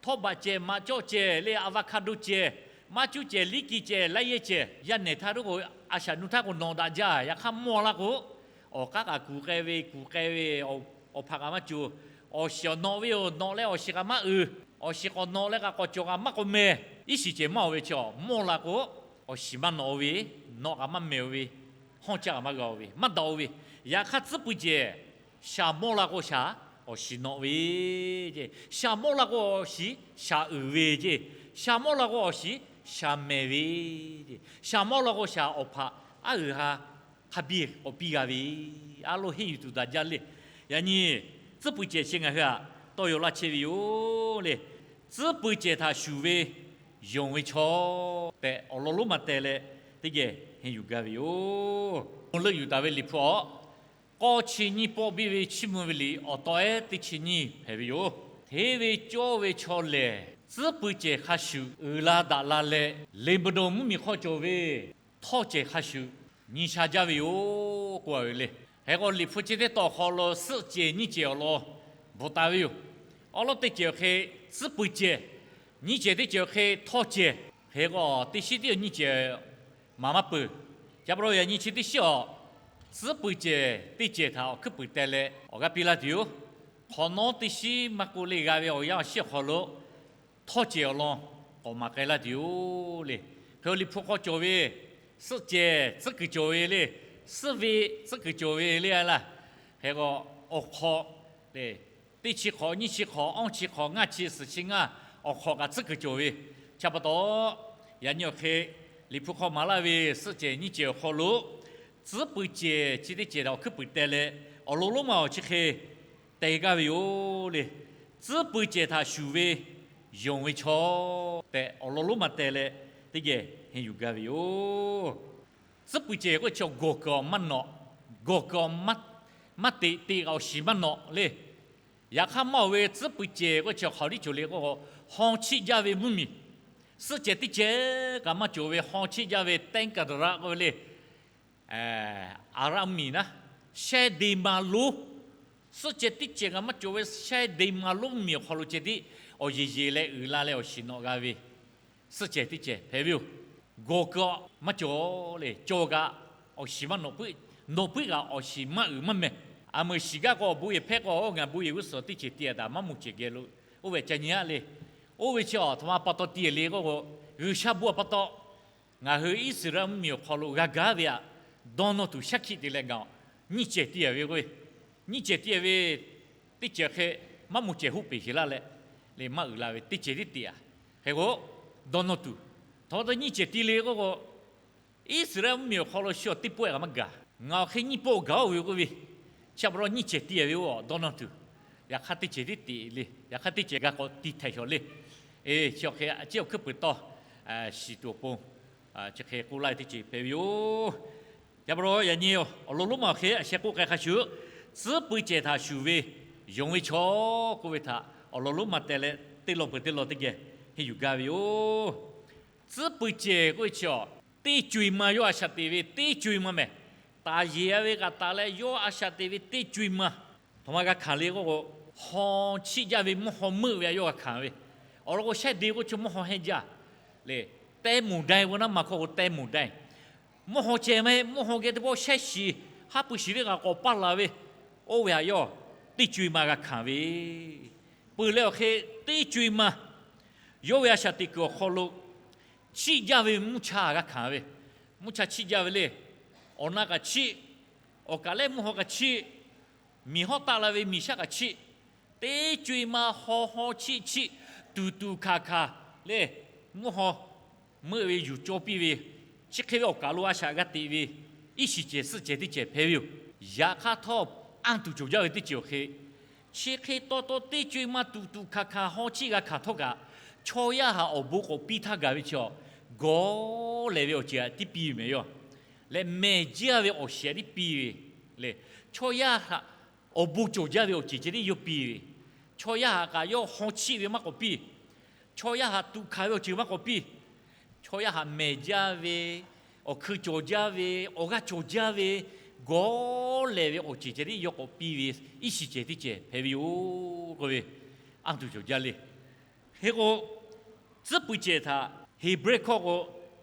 htawˇ baꞈ cehˬ, maꞈ cawˆ cehˬ le, avocado cehˬ, maˇ cuˉ cehˬ, liˉ ki cehˬ, laiˉ yehˇ cehˬ, yaˇ nehˬ htaˇ htaˇ k'o, a shaꞈ nu htaˇ k'o nawꞈ daꞈ jaˇ. Yaꞈ hk'aˇ mawˇ la k'o, awˬ k'aˉ kaꞈ kuˬ k'ai ve, kuˬ k'ai ve, awˬ hpaꞈ kaꞈ maˇ cawˬ. Awˬ shiˍ awˬ nawꞈ ve yoˬ. Nawꞈ leh awˬ shiˍ kaꞈ maˇ uiˍ. Awˬ shiˍ k'awꞈ nawꞈ leh kaꞈ k'awꞈ cawˬ kaꞈ maˇ k'awꞈ meh. Iˉ shiˍ cehˬ maˇ oˬ ve chi a mawˇ la k'o, awˬ shiˍ maˇ nawꞈ oˬ ve, nawꞈ kaꞈ maˇ meh oˬ ve, hawˇ caˇ kaꞈ maˇ g'a oˬ ve, maˇ daꞈ oˬ ve. Yaꞈ hk'aˇ tcuhˉ pui cehˬ, shaˍ mawˇ la k'o shaˍ awˬ shiˍ nawꞈ ve, shaˍ mawˇ la k'o awˬ shiˍ shaˍ uiˍ ve ce. Shaˍ mawˇ la k'o awˬ shiˍ shaˍ mehˍ ve, shaˍ mawˇ la k'o shaˍ awˬ hpaꞈ aˉ uiˍ ha hk'a biˇ k'awꞈ piˇ g'a ve, a lo henˇ yuˬ tuˬ daꞈ jaˇ le. Yaꞈ nyi tcuhˉ pui cehˬ chi ngaˬ hui aꞈ tawˇ yaw laˇ chehˇ ve yoˬ le. Tcuhˉ pui cehˬ htaꞈ shuˍ ve yonˍ ve chaw tehꞈ awˬ lawn lonˉ ma teh leh, teˇ geh henˇ yuˬ gaˇ ve yoˬ. Leuˆ yuˬ taˍ ve Liꞈ hpu awˬ k'awˇ chi nyiˇ pawˆ biˇ ve chiˇ mvuh ve liꞈ awˬ taw ehˉ teˇ chi nyiˇ hpehꞈ ve yoˬ. Hteˇ ve cawˇ ve chaw lehˬ, tcuhˉ pui cehˬ hk'a shuˍ uiˍ la daꞈ la leh, Leˍbaˍnonˍ mvuhˇmiˬ hk'aw cawˬ ve htawˇ cehˬ hk'a shuˍ nyi sha jaˇ ve yoˬ k'oˆ a ve le. Hk'e k'o, Liꞈ hpu chi teˇ tawn awˬ hk'aw lo suhˆ cehˬ nyiˇ cehˬ awˬ lawn bvuhꞈ taˍ ve yoˬ. Awˉ lawˉ teˇ cehˬ awˬ hk'e tcuhˉ pui cehˬ, nyiˇ cehˬ teˇ cehˬ awˬ hk'e htawˇ cehˬ. Hk'e k'o, teˇ shiˉ tiˉ nyiˇ cehˬ maˍ maˇ peuˬ. Chi pa taw yaꞈ nyi chi teˇ shiˉ awˬ tcuhˉ pui cehˬ teˇ cehˬ htaꞈ awˬ hkuiˉ puiˍ teh leh awˬ g'aˇ piˇ laˇ tuˬ yoˬ. Hk'awꞈ nawˉ teˇ shiˉ maˇ k'oˆ le g'a ve awˬ yanˇ awˬ shiˉ awˬ hk'aw lo htawˇ cehˬ awˬ lawn k'awꞈ maˍ k'ai laˇ tuˬ yoˬ le. Hk'e Liꞈ hpu hk'aw cawˬ ve suhˆ cehˬ tcuhˉ kuiˬ cawˬ ve le, suhˆ ve tcuhˉ kuiˬ cawˬ ve le a laˇ. Hk'e k'o, awˬ hk'awꞈ le, teˇ chi hk'awꞈ, nyiˇ chi hk'awꞈ, awˇ chi hk'awꞈ, ngaˇ chi, suhˍ chi ngaˇ, awˬ hk'awꞈ kaꞈ tcuhˉ kuiˬ cawˬ ve. Chi pa taw, yaꞈ nyi awˬ hk'e Liꞈ hpu hk'aw maˍ laˇ ve suhˆ cehˬ nyiˇ cehˬ awˬ hk'aw lo tcuhˉ pui cehˬ chi teˇ cehˬ htaꞈ awˬ hkuiˉ puiˍ teh leh, awˬ lawn lonˉ ma awˬ chi hk'e teh gaˇ ve yoˬ le. Tcuhˉ pui cehˬ htaꞈ shuˍ ve yonˍ ve chaw tehꞈ awˬ lawn lonˉ ma teh leh, teˇ geh henˇ yuˬ gaˇ ve yoˬ. Tcuhˉ pui cehˬ k'oˆ chi gawˬ kuiˬ awˬ maˇ nawꞈ, gawˬ kuiˬ awˬ maˇ teꞈ, teꞈ kaꞈ awˬ shiˍ maˇ nawꞈ le. Yaꞈ hk'aˇ maˇ oˬ ve tcuhˉ pui cehˬ k'oˆ chi hk'aˬ liˇ cawˬ le k'o, haw chiˆ jaˇ ve mvuhˇmiˬ, suhˆ cehˬ teˇ cehˬ kaꞈ maˇ cawˬ ve haw chiˆ jaˇ ve แต๊งกระดาษ k'oˆ ve le. Aˍraˆ mvuhˇmiˬ naˉ, shehˆ de ma lonˉ, suhˆ cehˬ teˇ cehˬ kaꞈ maˇ cawˬ ve shehˆ de ma lonˉ mvuhˇmiˬ awˬ hk'aw lo ceh tiˉ awˬ yeˬ yeˬ leh uiˍ la leh awˬ shiˍ nawꞈ g'a ve suhˆ cehˬ teˇ cehˬ hpehꞈ ve yoˬ. Gawˬ kuiˬ maˇ cawˬ le, cawˬ kaꞈ awˬ shiˍ maˇ nawꞈ puiˉ, nawꞈ puiˉ kaꞈ awˬ shiˍ maˇ uiˍ maˇ meh. A meuˬ shiˍ gaˇ k'o, bon yehˬ hpehˇ k'o, ngaˬ bon yehˬ g'uˇ suhˍ teˇ cehˬ ti a taˍ maˇ moˬ cehˬ geh lo, oˇ ve ca nyi aˆ le. Oˇ ve chi a htoꞈ ma pa taw ti le k'oˆ k'o, G'uiˬsha bon a pa taw ngaˬ hui Iˉsaˍreˍlaˆ mvuhˇmiˬ awˬ hk'aw lo g'a gaˇ ve aꞈ, dawˇ nawˇ tuˬ shaˉ hkiˆ te leh gaˬ, nyiˇ cehˬ ti a ve k'o, nyiˇ cehˬ ti a ve teˇ cehˬ hk'e maˇ moˬ cehˬ hoˆ peˬ sheˍ laˇ leh, le maˇ uiˍ la ve teˇ cehˬ tiˉ te a. Hk'e k'o, dawˇ nawˇ tuˬ, htoꞈ ma taw nyiˇ cehˬ ti le k'oˆ k'o, Iˉsaˍreˍlaˆ mvuhˇmiˬ awˬ hk'aw lo shu awˬ teˇ pawˆ kaꞈ maˇ gaˬ. Ngaˬ awˬ hk'e nyiˇ pawˆ gaˬ oˇ ve k'oˆ ve, chi pa taw nyiˇ cehˬ ti a ve oˇ dawˇ nawˇ tuˬ, yaꞈ hk'aˇ teˇ cehˬ tiˉ te le, yaꞈ hk'aˇ teˇ cehˬ g'a k'awꞈ ti htehꞈ shawˍ le. Chi awˬ hk'e a ciˉ awˬ hkuiˉ puiˍ tawˇ shiˍ tuˬ awˬ pon, chi hk'e k'oˆ laˇ ve teˇ ceuˬ hpehꞈ ve yoˬ. Chi pa taw yaꞈ nyi awˬ lawn lonˉ ma awˬ hk'e a sheh k'oˆ k'ai hk'a shuˍ, tcuhˉ pui cehˬ htaꞈ shuˍ ve yonˍ ve chaw k'oˆ ve htaꞈ awˬ lawn lonˉ ma teh leh, teˇ lawn peuˬ teˇ lawn teˇ geh henˇ yuˬ gaˇ ve yoˬ. Tcuhˉ pui cehˬ k'oˆ ve chi a, teˇ co-e ma yawˇ a shaꞈ teꞈ ve teˇ co-e ma mehˬ. Taˍ yeˬ a ve kaꞈ taˍ leh yawˇ a shaꞈ teꞈ ve teˇ co-e ma, htoꞈ ma g'a hkanˍ le k'oˆ k'o, haw chiˆ jaˇ ve mvuhˇ haw meuˆ ve a yawˇ g'a hkanˍ ve. Awˬ lawn k'o, shehˆ de k'oˆ chi mvuhˇ haw hehnˇ jaˇ le. แต๊งโมได k'o naˉ ma hkawˇ k'o แต๊งโมได. Mvuhˇ haw ceh maˇ heˆ, mvuhˇ haw geh teˇ pawˆ shehˆ shiˍ, haˉ pui shiˍ teˇ kaꞈ k'awꞈ paˇ laˬ ve, oˇ ve htaꞈ yawˇ teˇ co-e ma g'a hkanˍ ve. Peuˬ leh awˬ hk'e teˇ co-e ma yawˇ ve a shaꞈ teꞈ kuiˬ awˬ hk'aw lo chiˆ jaˇ ve mvuhˇ cha g'a hkanˍ ve. Mvuhˇ cha chiˆ jaˇ ve le. Awˬ na kaꞈ chiˆ, awˬ kaˬ lehˉ mvuhˇ haw kaꞈ chiˆ, miˬ hawˉ taˆ la ve miˬ shaˉ kaꞈ chiˆ, teˇ co-e ma haw haw chiˆ chiˆ, tuˍ tuˍ hkanˍ hkanˍ le, mvuhˇ haw meuˆ ve yuˬ cawˇ piˇ ve, chi hk'e ve awˬ kaˬ lo a shaꞈ g'a teꞈ ve, iˉ shiˍ cehˬ suhˆ cehˬ teˇ cehˬ hpehꞈ ve yoˬ. Yaꞈ hk'aˇ htawˇ, anˇ tuˬ cawˬ jaˇ ve teˇ cehˬ awˬ hk'e, chi hk'e taw taw teˇ co-e ma tuˍ tuˍ hkanˍ hkanˍ haw chiˆ g'a hkanˍ htawˇ kaꞈ, chaw yaˇ htaꞈ awˬ bon k'awꞈ piˇ htaˇ gaˬ ve chi a, gawˬ lehˬ ve awˬ ceuˬ htaꞈ tiˉ piˇ ve mehˍ yoˬ. Leh mehˬ jaˇ ve awˬ shiˍ htaꞈ tiˉ piˇ ve le. Chaw yaˇ htaꞈ awˬ bon cawˬ jaˇ ve awˬ ceuˬ ceh tiˉ yawˇ piˇ ve. Chaw yaˇ htaꞈ kaꞈ yawˇ haw chiˆ ve maˇ k'awꞈ piˇ. Chaw yaˇ htaꞈ tuꞈ hkanˍ ve awˬ ceuˬ maˇ k'awꞈ piˇ. Chaw yaˇ htaꞈ mehˬ jaˇ ve, awˬ hkui cawˬ jaˇ ve, awˬ g'aˇ cawˬ jaˇ ve, gawˬ lehˬ ve awˬ ceuˬ ceh tiˉ yawˇ k'awꞈ piˇ ve, iˉ shiˍ cehˬ teˇ cehˬ hpehꞈ ve yoˬ k'oˆ ve, anˇ tuˬ cawˬ jaˇ le. Hk'e k'o, tcuhˉ pui cehˬ htaꞈ Heˍbrehˇ hkawˇ k'o,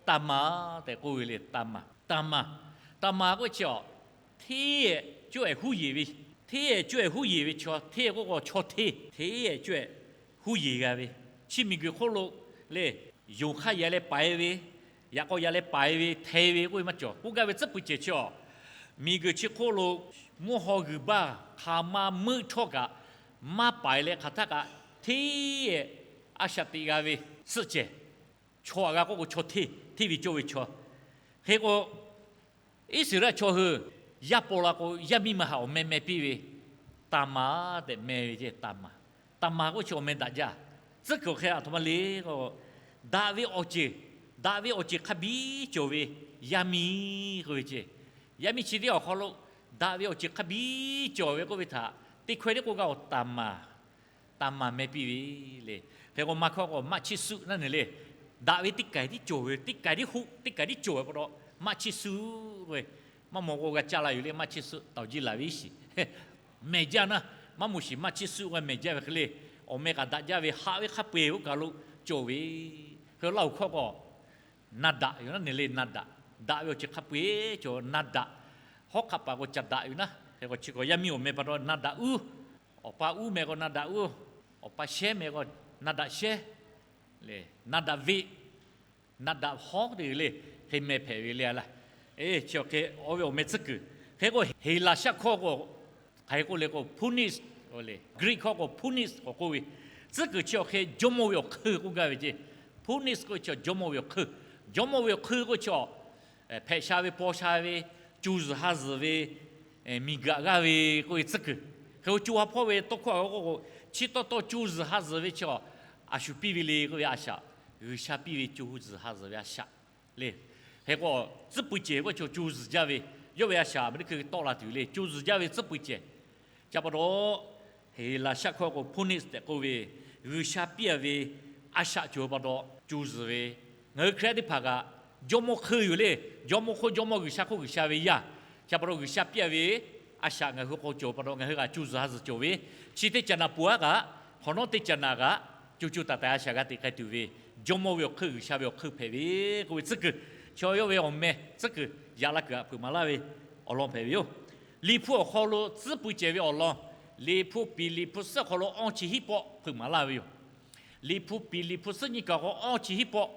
taˍmaˍ tehꞈ k'oˆ ve le. Taˍmaˍ, taˍmaˍ, taˍmaˍ k'oˆ chi a, hteˇ ehˍ cawˇ ehˍ huˉ yeˬ ve, hteˇ ehˍ cawˇ ehˍ huˉ yeˬ ve chaw, hteˇ ehˍ k'oˆ k'o chaw hteˇ, hteˇ ehˍ cawˇ ehˍ huˉ yeˬ g'a ve, chi miˬguiˬ hk'oˆ lo le, yonˍ hk'aˇ yaꞈ leh paiˍ ve, yaꞈ k'aw yaꞈ leh paiˍ ve, hteˇ ve k'oˆ ve maˇ cawˬ. K'oˆ gaˇ ve tcuhˉ pui cehˬ chi a, miˬguiˬ chi hk'oˆ lo mvuhˇ haw g'uiˬ baˇ hk'aˬ ma meuˆ htawˇ kaꞈ maˇ paiˍ leh hk'aˬ htaˇ kaꞈ hteˇ ehˍ a shaꞈ teꞈ g'a ve suhˆ cehˬ. Chaw aꞈ g'a k'oˆ k'o chaw hteˇ, hteˇ ve cawˇ ve chaw. Hk'e k'o, Iˉsaˍreˍlaˆ chaw hui yaˇ paw la k'o, yaˇ miˇ ma htaꞈ awˬ meh meh piˇ ve, taˍmaˍ tehꞈ meh ve ceˇ. Taˍmaˍ, taˍmaˍ k'oˆ chi awˬ meh daꞈ jaˇ. Tcuhˉ kuiˬ awˬ hk'e aˬ htoꞈ ma le k'o, daꞈ ve awˬ ceuˬ, daꞈ ve awˬ ceuˬ hk'a biˇ cawˬ ve yaˇ miˇ k'oˆ ve ceˇ. Yaˇ miˇ chi teˇ awˬ hk'aw lo daꞈ ve awˬ ceuˬ hk'a biˇ cawˬ ve k'oˆ ve htaꞈ teˇ hkawehˇ tiˉ k'oˆ gaˇ k'o, taˍmaˍ, taˍmaˍ meh piˇ ve le. Hk'e k'o maˇ hkawˇ k'o maˆ chiˆ suˆ naˉ neˬ le. Daꞈ ve teˇ kaiˍ tiˉ cawˬ ve, teˇ kaiˍ tiˉ hoˆ, teˇ kaiˍ tiˉ cawˬ ve pa taw maˆ chiˆ suˆ k'oˆ ve, maˇ maw k'o g'a caˇ la yoˬ le. Maˆ chiˆ suˆ tawˍ jiˇ laˬ ve iˉ shiˍ, mehˬ jaˇ naˉ, maˇ moˍ shiˍ maˆ chiˆ suˆ k'oˆ mehˬ jaˇ ve hk'e le. Awˬ meh kaꞈ daꞈ jaˇ ve, haꞈ ve hk'a peu-eˬ oˇ kaˬ lo cawˬ ve. Hk'e Laˇ huˍ hkawˇ k'o, na daꞈ yoˬ naˉ neˬ le. Na daꞈ, daꞈ ve awˬ ceuˬ hk'a peu-eˬ cawˬ. Na daꞈ, hawˉ hk'aˆ paˍ k'o ca daꞈ yoˬ naˉ. Hk'e k'o chi k'o yaˇ miˇ awˬ meh pa taw na daꞈ uˉ, awˬ pa uˉ meh k'o na daꞈ uˉ, awˬ pa shehˉ meh k'o na daꞈ shehˉ le, na daꞈ veˆ, na daꞈ hawˉ te le, hk'e meh hpehꞈ ve le a laˇ. Chi awˬ hk'e oˇ ve awˬ meh tcuhˉ kuiˬ. Hk'e k'o Heˍlaˍsaˆ hkawˇ k'o, hk'aˬ hk'e k'oˆ le k'o, punis le. Greek hkawˇ k'o punis k'awꞈ k'oˆ ve, tcuhˉ kuiˬ chi awˬ hk'e jawˇmawˇ ve awˬ hk'eun k'oˆ gaˇ ve ceˇ. Punis k'oˆ chi jawˇmawˇ ve awˬ hk'eun. Jawˇmawˇ ve awˬ hk'eun k'oˆ chi a, hpehꞈ sha ve, paw sha ve, co zuhˬ ha zuhˬ ve, miˬguiˬ aꞈ g'aˇ ve k'oˆ ve tcuhˉ kuiˬ. Hk'e k'o co ha hpawˇ ve tawˇ hkawˇ k'oˆ k'o, chi taw taw co zuhˬ ha zuhˬ ve chi a, a shu piˇ ve le k'oˆ ve a shaꞈ, G'uiˬsha piˇ ve co hu zuhˬ ha zuhˬ ve a shaꞈ le. Hk'e k'o tcuhˉ pui cehˬ k'oˆ chi co zuhˬ jaˇ ve, yawˇ ve a shaꞈ a ma teˇ hkui tawˆ la tuˬ le. Co zuhˬ jaˇ ve tcuhˉ pui cehˬ. Chi pa taw, Heˍlaˍsaˆ hkawˇ k'o punis tehꞈ k'oˆ ve, G'uiˬsha piˇ a ve a shaꞈ cawˬ pa taw co zuhˬ ve. Ngaˬ hui Hkriꞈ yaˇ teˇ hpaˍ kaꞈ jawˇmawˇ hk'eun yoˬ le. Jawˇmawˇ hk'oˆ jawˇmawˇ, G'uiˬsha hk'oˆ G'uiˬsha ve yaˇ. Chi pa taw G'uiˬsha piˇ a ve a shaꞈ ngaˬ hui k'o cawˬ pa taw ngaˬ hui kaꞈ co zuhˬ ha zuhˬ cawˬ ve. Chi teˇ caꞈ naˍ peuˬ aˉ kaꞈ, hk'awꞈ nawˉ teˇ caꞈ naˍ kaꞈ, co co taiˍ taiˍ a shaꞈ g'a teꞈ k'ai tuˬ ve, jawˇmawˇ ve awˬ hk'eun, G'uiˬsha ve awˬ hk'eun hpehꞈ ve k'oˆ ve tcuhˉ kuiˬ. Chaw yawˇ ve awˬ meh tcuhˉ kuiˬ yaꞈ la kuiˬ aꞈ hpeuꞈ maˍ laˇ ve awˬ lawn hpehꞈ ve yoˬ. Liꞈ hpu awˬ hk'aw lo tcuhˉ pui cehˬ ve awˬ lawn, Liꞈ hpu piˍ Liꞈ hpu suhˉ hk'aw lo awˇ chi hiˉ pawˆ hpeuꞈ maˍ laˇ ve yoˬ. Liꞈ hpu piˍ Liꞈ hpu suhˉ nyiˇ kaˬ k'o awˇ chi hiˉ pawˆ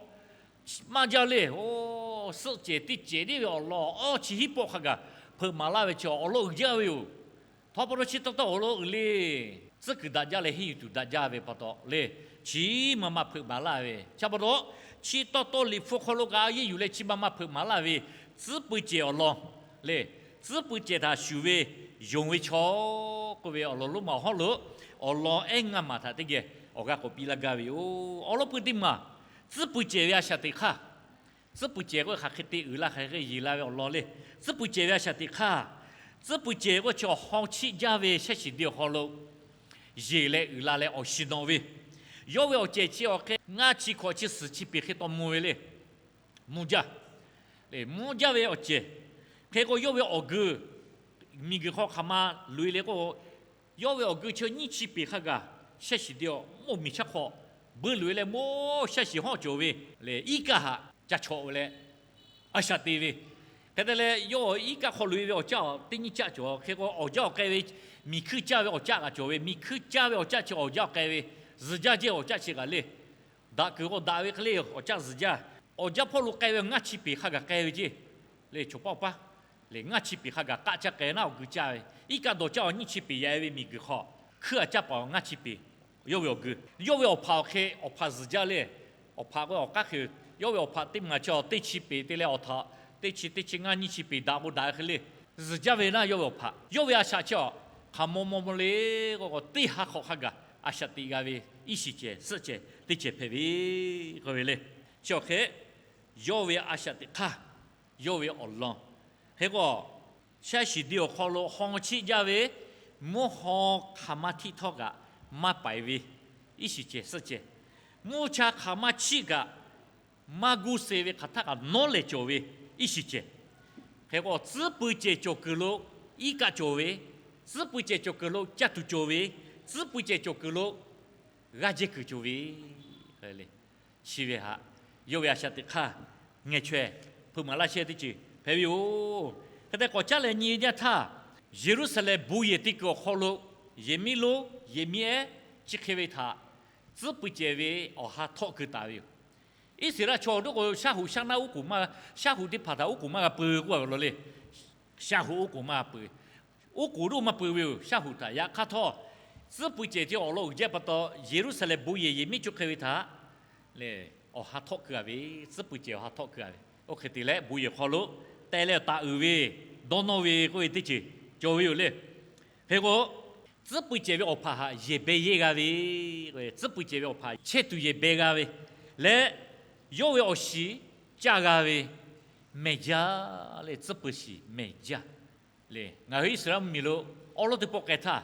maˇ jaˇ le. Oˇ, suhˆ cehˬ teˇ cehˬ tiˉ ve awˬ lawn awˇ chi hiˉ pawˆ hk'a gaˬ hpeuꞈ maˍ laˇ ve chi awˬ lawn uiˍ jaˇ ve yoˬ. Htaw pa taw chi taw taw awˬ lawn uiˍ le. Tcuhˉ kuiˬ daꞈ jaˇ leh henˇ yuˬ tuˬ daꞈ jaˇ ve pa taw le, chi ma ma hpeuꞈ maˍ laˇ ve. Chi pa taw, chi taw taw Liꞈ hpu hk'aw lo kaꞈ a yeˇ yuˬ leh chi ma ma hpeuꞈ maˍ laˇ ve, tcuhˉ pui cehˬ awˬ lawn le. Tcuhˉ pui cehˬ htaꞈ shuˍ ve yonˍ ve chaw k'oˆ ve awˬ lawn lonˉ ma awˬ hawˉ lo awˬ lawn ehˉ ngaˇ maˬ htaꞈ teˇ geh awˬ g'aˇ k'awꞈ piˇ laˇ gaˇ ve yoˬ. Awˬ lawn pui teˇ maˬ, tcuhˉ pui cehˬ ve a shaꞈ teꞈ hk'aˇ, tcuhˉ pui cehˬ k'oˆ ve hk'aˬ hk'e te uiˍ la hk'aˬ hk'e yeˬ la ve awˬ lawn le. Tcuhˉ pui cehˬ ve a shaꞈ teꞈ hk'aˇ, tcuhˉ pui cehˬ k'oˆ chi awˬ haw chiˆ jaˇ ve shaˉ shiˍ de awˬ hk'aw lo yeˬ leh uiˍ la leh awˬ shiˍ nawꞈ ve, yawˇ ve awˬ cehˬ chi awˬ hk'e ngaˇ chi hkawꞈ chi suhˍ chi peˍ hk'e taw mvuh ve le. Mvuh jaˇ, mvuh jaˇ ve awˬ cehˬ. Hk'e k'o yawˇ ve awˬ geu miˬguiˬ hk'aw hk'aˬ ma loꞈ-e le k'o, yawˇ ve awˬ geu chi nyiˇ chi peˍ hk'a gaˬ shaˉ shiˍ de awˬ mawˇ miˬ chaˇ hk'aw beu loꞈ-e leh mawˇ shaˉ shiˍ hawˉ cawˬ ve le. Iˉ kaˆ haꞈ ca chawꞈ ve leh a shaꞈ te ve. Hk'e te leh yawˇ iˉ kaˆ hk'aw loꞈ-e ve awˬ caˆ teˇ nyiˇ caˆ cawˬ. Hk'e k'o awˬ jaˇ awˬ k'ai ve miˬ hkuiˇ caˇ ve awˬ caˆ kaꞈ cawˬ ve, miˬ hkuiˇ caˇ ve awˬ caˆ chi awˬ jaˇ awˬ k'ai ve, zuhˬ jaˇ jehˇ awˬ caˆ chi kaꞈ le. Daꞈ kuiˬ k'o daꞈ ve hk'e le awˬ caˆ zuhˬ jaˇ. Awˬ jaˇ hpawˇ lo k'ai ve ngaˇ chi peˍ hk'a gaˬ k'ai ve ceˇ. Le chaw paˆ awˬ paˇ le ngaˇ chi peˍ hk'a gaˬ k'aˆ caˇ k'ai naˉ awˬ geu caˇ ve, iˉ kaˆ dawˬ caˇ awˬ nyiˇ chi peˍ yaꞈ-e ve miˬguiˬ hk'aw, hkuiˇ a caˇ paˍ ngaˇ chi peˍ yawˇ ve awˬ geu. Yawˇ ve awˬ hpaꞈ awˬ hk'e awˬ hpaꞈ zuhˬ jaˇ le. Awˬ hpaꞈ k'o awˬ k'aˉ hk'e, yawˇ ve awˬ hpaꞈ teˇ maˬ chi teˇ chi peˍ te leh awˬ htaꞈ teˇ chi teˇ chi ngaˇ nyiˇ chi peˍ daꞈ k'o daꞈ ve hk'e le. Zuhˬ jaˇ ve naˉ yawˇ ve awˬ hpaꞈ, yawˇ ve a shaꞈ chi a hk'aˬ maw maw maw le k'o k'o teˇ ha hk'awꞈ hk'a gaˬ a shaꞈ teꞈ g'a ve iˉ shiˍ cehˬ suhˆ cehˬ teˇ cehˬ hpehꞈ ve k'oˆ ve le. Chi awˬ hk'e yawˇ ve a shaꞈ teꞈ hk'aˇ, yawˇ ve awˬ lawn. Hk'e k'o, shaˉ shiˍ de awˬ hk'aw lo haw chiˆ jaˇ ve mvuhˇ haw hk'aˬ ma htiˆ htawˇ kaꞈ maˇ paiˍ ve iˉ shiˍ cehˬ suhˆ cehˬ, mvuhˇ cha hk'aˬ ma chiˆ kaꞈ maˇ guˇ suh ve hk'aˬ htaˇ kaꞈ nawˉ lehˬ cawˬ ve iˉ shiˍ cehˬ. Hk'e k'o tcuhˉ pui cehˬ cawˬ kuiˬ lo iˉ kaˆ cawˬ ve, tcuhˉ pui cehˬ cawˬ kuiˬ lo caˇ tuˬ cawˬ ve, tcuhˉ pui cehˬ cawˬ kuiˬ lo g'aˇ jehˇ kuiˬ cawˬ ve le. Chi ve htaꞈ yawˇ ve a shaꞈ teꞈ hk'aˇ ngeh chaweh hpeuꞈ maˍ laˇ chehˇ teˇ ceuˬ hpehꞈ ve yoˬ. Hk'e te k'awꞈ caˉ leh nyi ve teˇ yanˇ htaˇ, Yeˍruˆsaˍlehnˍ bon yehˬ teˇ kuiˬ awˬ hk'aw lo yehˬ miˉ lonˉ yehˬ miˉ ehˉ chi hk'e ve htaꞈ tcuhˉ pui cehˬ ve awˬ ha htawˆ keu taˍ ve yoˬ. Iˉsaˍreˍlaˆ chaw awˬ duˉ k'o, shaˉ hoꞈ shaˉ naˆ uˉ k'oˍ maˇ, shaˉ hoꞈ teˇ hpaˍ htaꞈ uˉ k'oˍ maˇ g'a peu k'oˆ a ve law le. Shaˉ hoꞈ uˉ k'oˍ maˇ g'a peu, uˉ k'oˍ duˇ maˇ peu ve yoˬ. Shaˉ hoꞈ htaꞈ yaꞈ hk'aˇ htawˇ, tcuhˉ pui cehˬ chi awˬ lawn uiˍ jaˇ pa taw, Yeˍruˆsaˍlehnˍ bon yehˬ yehˬ miˉ cuˇ hk'e ve htaꞈ lehˬ, awˬ ha htawˆ keu a ve, tcuhˉ pui cehˬ awˬ ha htawˆ keu a ve. Oˇ hk'e te leh bon yehˬ hk'aw lo teh leh taˍ uiˍ ve, dawˇ nawˇ ve k'oˆ ve teˇ ceuˬ cawˬ ve yoˬ le. Hk'e k'o, tcuhˉ pui cehˬ ve awˬ hpaꞈ htaꞈ yehˬ beh yehˇ g'a ve, tcuhˉ pui cehˬ ve awˬ hpaꞈ chehˇ tuˬ yehˬ beh g'a ve leh, yawˇ ve awˬ shiˍ caˇ g'a ve, mehˬ jaˇ le, tcuhˉ pui shiˍ mehˬ jaˇ le. Ngaˬ hui Iˉsaˍreˍlaˆ mvuhˇmiˬ lo awˉ lawˉ teˇ pawˆ k'ai htaˇ,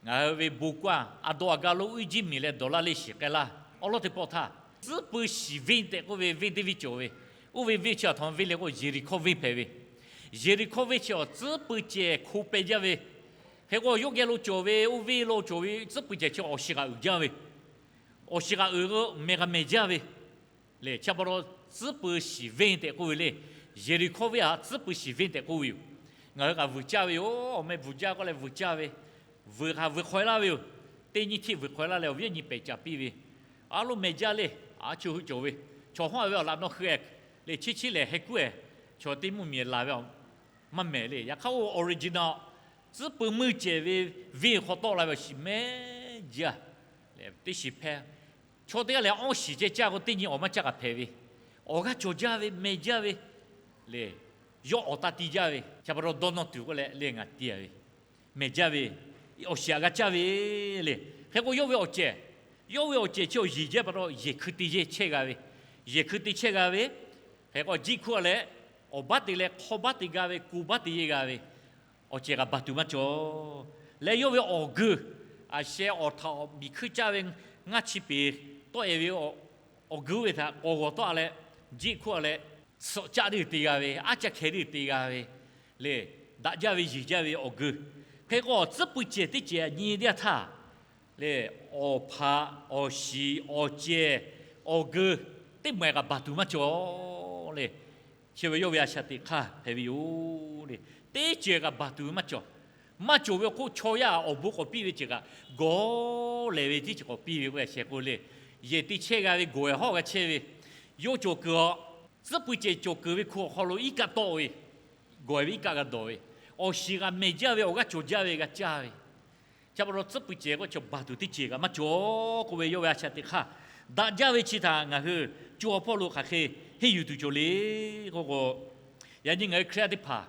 ngaˬ hui ve bon kaˇ a dawˇ a gaˇ lo uiˉ jiˇ miˬ leh dawˬ laˇ le shiˍ k'ai laˇ. Awˉ lawˉ teˇ pawˆ htaˇ, tcuhˉ pui shiˍ venˇ tehꞈ k'oˆ ve venˇ teˇ venˇ cawˬ ve, oˇ ve venˇ chi awˬ htaꞈ venˇ le k'o Yeˍriˍhkawˇ venˇ hpehꞈ ve. Yeˍriˍhkawˇ venˇ chi awˬ tcuhˉ pui cehˬ hko peh jaˇ ve. Hk'e k'o, yawˇ geh lo cawˬ ve oˇ venˇ lo cawˬ ve tcuhˉ pui cehˬ chi awˬ shiˍ kaꞈ uiˍ jaˇ ve, awˬ shiˍ kaꞈ uiˍ mehˬ kaꞈ mehˬ jaˇ ve le. Chi pa taw tcuhˉ pui shiˍ venˇ tehꞈ k'oˆ ve le. Yeˍriˍhkawˇ venˇ htaꞈ tcuhˉ pui shiˍ venˇ tehꞈ k'oˆ ve yoˬ. Ngaˬ hui kaꞈ vuiˬ caˇ ve yoˬ. Awˬ meh vuiˬ jaˇ k'oˆ leh vuiˬ caˇ ve, vuiˬ hk'aˬ vuiˬ hk'aw e laˇ ve yoˬ. Teˇ nyi htiˆ vuiˬ hk'aw e laˇ leh awˬ viˉ awˬ nyi pehˬ caˍ piˇ ve, a loˉ mehˬ jaˇ le. A chi hui cawˬ ve chaw hawˉ ve awˬ laꞈ nawˇ hui e le, cheˇ cheˇ lehˬ heh kuˉ e, chaw teˇ mvuhˇmiˬ laˬ ve maˇ mehˬ le. Yaꞈ hk'aˇ oˇ original tcuhˉ pui meuˇ cehˬ ve venˇ hk'aw tawˆ la ve awˬ shiˍ mehˬ jaˇ le. Teˇ shiˍ hpehˇ, chaw teˇ g'aˇ lehˬ awˇ shiˍ ceh caˇ k'o teˇ nyi awˬ maˇ caˇ kaꞈ hpehꞈ ve, awˬ g'aˇ cawˬ jaˇ ve, mehˬ jaˇ ve le. Yawˇ awˬ taˇ ti jaˇ ve, chi pa taw dawˇ nawˇ tuˬ k'oˆ leh le ngaˬ ti a ve, mehˬ jaˇ ve, awˬ shiˍ aꞈ g'a caˇ ve le. Hk'e k'o yawˇ ve awˬ cehˬ, yawˇ ve awˬ cehˬ chi awˬ yiˬ jaˇ pa taw yehˬ hkui te yehˇ chehˇ g'a ve, yehˬ hkui te chehˇ g'a ve. Hk'e k'o jiˆ hkuˇ a leh awˬ baˉ te leh hk'awˇ baˉ te g'a ve, ko baˉ te yehˇ g'a ve, awˬ cehˬ kaꞈ baˬ tuˬ maˇ cawˬ. Leh yawˇ ve awˬ geu, aˬ sheh awˬ htaꞈ awˬ miˬ hkuiˇ caˇ ve ngaˇ chi peˍ tawˆ e ve awˬ geu ve htaꞈ k'awꞈ g'awˬ tawˆ a leh, jiˆ hkuˇ a leh suhꞈ caˆ teˇ g'uiˬ te g'a ve, aˉ caˇ hkeh teˇ g'uiˬ te g'a ve le. Daꞈ jaˇ ve yeˬ jaˇ ve awˬ geu. Hk'e k'o tcuhˉ pui cehˬ teˇ cehˬ nyi teˇ yanˇ htaˇ le, awˬ hpaꞈ, awˬ shiˍ, awˬ cehˬ, awˬ geu, teˇ maˬ kaꞈ baˬ tuˬ maˇ cawˬ le. Chi ve yawˇ ve a shaꞈ teꞈ hk'aˇ hpehꞈ ve yoˬ le. Teˇ ceuˬ kaꞈ baˬ tuˬ ve maˇ cawˬ. Maˇ cawˬ ve awˬ hk'oˆ chaw yaˇ awˬ bon k'awꞈ piˇ ve ceuˬ kaꞈ, gawˬ lehˬ ve teˇ ceuˬ k'awꞈ piˇ ve k'oˆ a sheh k'o le. Yehˬ te chehˇ g'a ve gawˬ e hawˉ g'a chehˇ ve, yawˇ cawˬ kuiˬ a, tcuhˉ pui cehˬ cawˬ kuiˬ ve hko awˬ hk'aw lo iˉ kaˆ tawˆ ve, gawˬ e ve iˉ kaˆ g'a dawˬ ve, awˬ shiˍ g'a mehˬ jaˇ ve, awˬ g'aˇ cawˬ jaˇ ve g'a caˇ ve. Chi pa taw tcuhˉ pui cehˬ k'o chaw baˬ tuˬ teˇ ceuˬ kaꞈ maˇ cawˬ k'oˆ ve yawˇ ve a shaꞈ teꞈ hk'aˇ, daꞈ jaˇ ve chi htaꞈ ngaˬ hui co awˬ hpawˇ lo hk'aˬ hk'e henˇ yuˬ tuˬ cawˬ le k'oˆ k'o, yaꞈ nyi ngaˬ hui Hkriꞈ yaˇ teˇ hpaˍ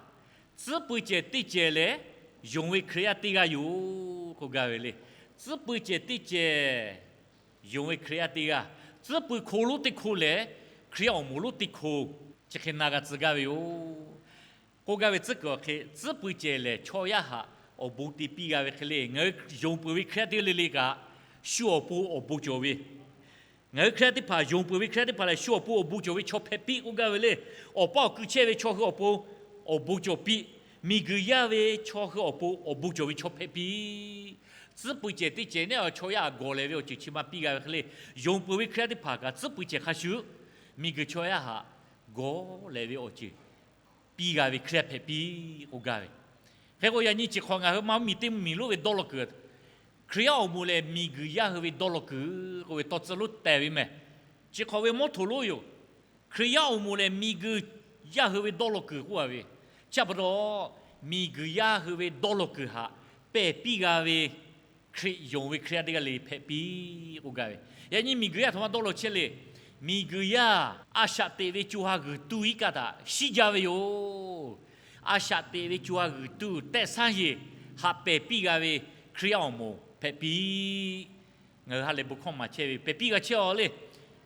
tcuhˉ pui cehˬ teˇ cehˬ lehˬ, yonˍ ve Hkriꞈ yaˇ teˇ g'aˇ yoˬ k'oˆ gaˇ ve le. Tcuhˉ pui cehˬ teˇ cehˬ yonˍ ve Hkriꞈ yaˇ teˇ g'aˇ, tcuhˉ pui hko lonˉ teˇ hko lehˬ, Hkriꞈ yaˇ awˬ moˍ lonˉ teˇ hko, chi hk'e na g'a tcuh gaˇ ve yoˬ. K'oˆ gaˇ ve tcuhˉ kuiˬ awˬ hk'e, tcuhˉ pui cehˬ lehˬ chaw yaˇ htaꞈ awˬ bon te piˇ g'a ve hk'e le. Ngaˬ hui yonˍ peuˬ ve Hkriꞈ yaˇ teˇ g'aˇ le le kaꞈ, shu awˬ pon awˬ bon cawˬ ve, ngaˬ hui Hkriꞈ yaˇ teˇ hpaˍ yonˍ peuˬ ve Hkriꞈ yaˇ teˇ hpaˍ lehˬ, shu awˬ pon awˬ bon cawˬ ve chaw hpehꞈ piˇ k'oˆ gaˇ ve le. Awˬ paˇ awˬ kui chehˇ ve chaw hui awˬ pon awˬ bon cawˬ piˇ. Miˬguiˬ yaˇ ve chaw hui awˬ pon awˬ bon cawˬ ve chaw hpehꞈ piˇ. Tcuhˉ pui cehˬ teˇ cehˬ neˉ awˬ chaw yaˇ htaꞈ gawˬ lehˬ ve awˬ ceuˬ chi ma piˇ g'a ve hk'e le. Yonˍ peuˬ ve Hkriꞈ yaˇ teˇ hpaˍ kaꞈ tcuhˉ pui cehˬ hk'a shuˍ, miˬguiˬ chaw yaˇ htaꞈ gawˬ lehˬ ve awˬ ceuˬ piˇ g'a ve Hkriꞈ yaˇ hpehꞈ piˇ k'oˆ gaˇ ve. Hk'e k'o yaꞈ nyi chi hk'awꞈ ngaˬ hui ma mvuhˇmiˬ teˇ mvuhˇmiˬ lonˉ ve dawˇ law kuiˬ, Hkriꞈ yaˇ awˬ moˍ lehˬ miˬguiˬ yaˇ hui ve dawˇ law kuiˬ k'oˆ ve tawˇ tcuhˉ lonˉ tehˬ ve mehˬ. Chi hk'awꞈ ve mawˇ htoꞈ lonˉ yoˬ. Hkriꞈ yaˇ awˬ moˍ lehˬ miˬguiˬ yaˇ hui ve dawˇ law kuiˬ k'oˆ a ve. Chi pa taw, miˬguiˬ yaˇ hui ve dawˇ law kuiˬ htaꞈ pehˬ piˇ g'a ve Hkriꞈ yonˍ ve Hkriꞈ yaˇ teˇ g'aˇ le hpehꞈ piˇ k'oˆ gaˇ ve. Yaꞈ nyi miˬguiˬ yaˇ htaꞈ ma dawˇ law chehˇ le. Miˬguiˬ yaˇ a shaꞈ teꞈ ve co ha g'uiˬ tuˇ iˉ kaˆ htaꞈ shiˉ jaˇ ve yoˬ. A shaꞈ teꞈ ve co ha g'uiˬ tuˇ tehꞈ saˉ yeˬ htaꞈ pehˬ piˇ g'a ve Hkriꞈ yaˇ awˬ moˍ hpehꞈ piˇ. Ngaˬ hui ha lehˬ bon hkawˇ maˍ chehˇ ve pehˬ piˇ g'a chehˇ a le.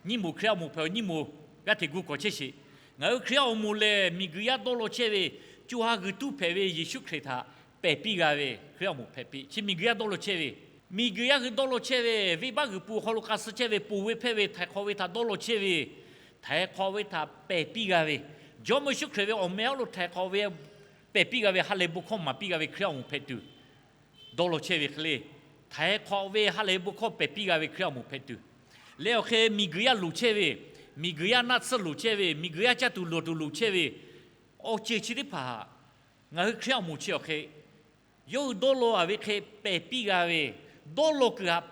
Nyiˇ moˍ Hkriꞈ yaˇ awˬ moˍ hpehꞈ, nyiˇ moˍ g'aˇ hteꞈ gu kawꞈ chehˇ sheˍ. Ngaˬ hui Hkriꞈ yaˇ awˬ moˍ lehˬ miˬguiˬ yaˇ dawˇ law chehˇ ve co ha g'uiˬ tuˇ hpehꞈ ve Yeˍsuˆ Hkriꞈ htaꞈ pehˬ piˇ g'a ve Hkriꞈ yaˇ awˬ moˍ hpehꞈ piˇ. Chi miˬguiˬ yaˇ dawˇ law chehˇ ve, miˬguiˬ yaˇ hui dawˇ law chehˇ ve, venˇbaˆ g'uiˬ pui awˬ hk'aw lo k'a suh chehˇ ve, ponˬ ve hpehˇ ve, htaiˍ hk'awꞈ ve htaꞈ dawˇ law chehˇ ve, htaiˍ hk'awꞈ ve htaꞈ pehˬ piˇ g'a ve, Jawˇmawˇ Yeˍsuˆ Hkriꞈ ve awˬ meh awˬ lo htaiˍ hk'awꞈ ve pehˬ piˇ g'a ve, ha lehˬ bon hkawˇ maˍ piˇ g'a ve Hkriꞈ yaˇ awˬ moˍ hpehꞈ tuˬ dawˇ law chehˇ ve hk'e le. Htaiˍ hk'awꞈ ve ha lehˬ ve bon hkawˇ pehˬ piˇ g'a ve Hkriꞈ yaˇ awˬ moˍ hpehꞈ tuˬ, Leh awˬ hk'e miˬguiˬ yaˇ loˍ chehˇ ve, miˬguiˬ yaˇ naˆ tsuhˇ loˍ chehˇ ve, miˬguiˬ yaˇ caˇ tuˬ loˍ tuˬ loˍ chehˇ ve, awˬ ceuˬ chi teˇ hpaˍ ngaˬ hui Hkriꞈ yaˇ awˬ moˍ chi awˬ hk'e yawˇ hui dawˇ law a ve hk'e pehˬ piˇ g'a ve, dawˇ law kuiˬ htaꞈ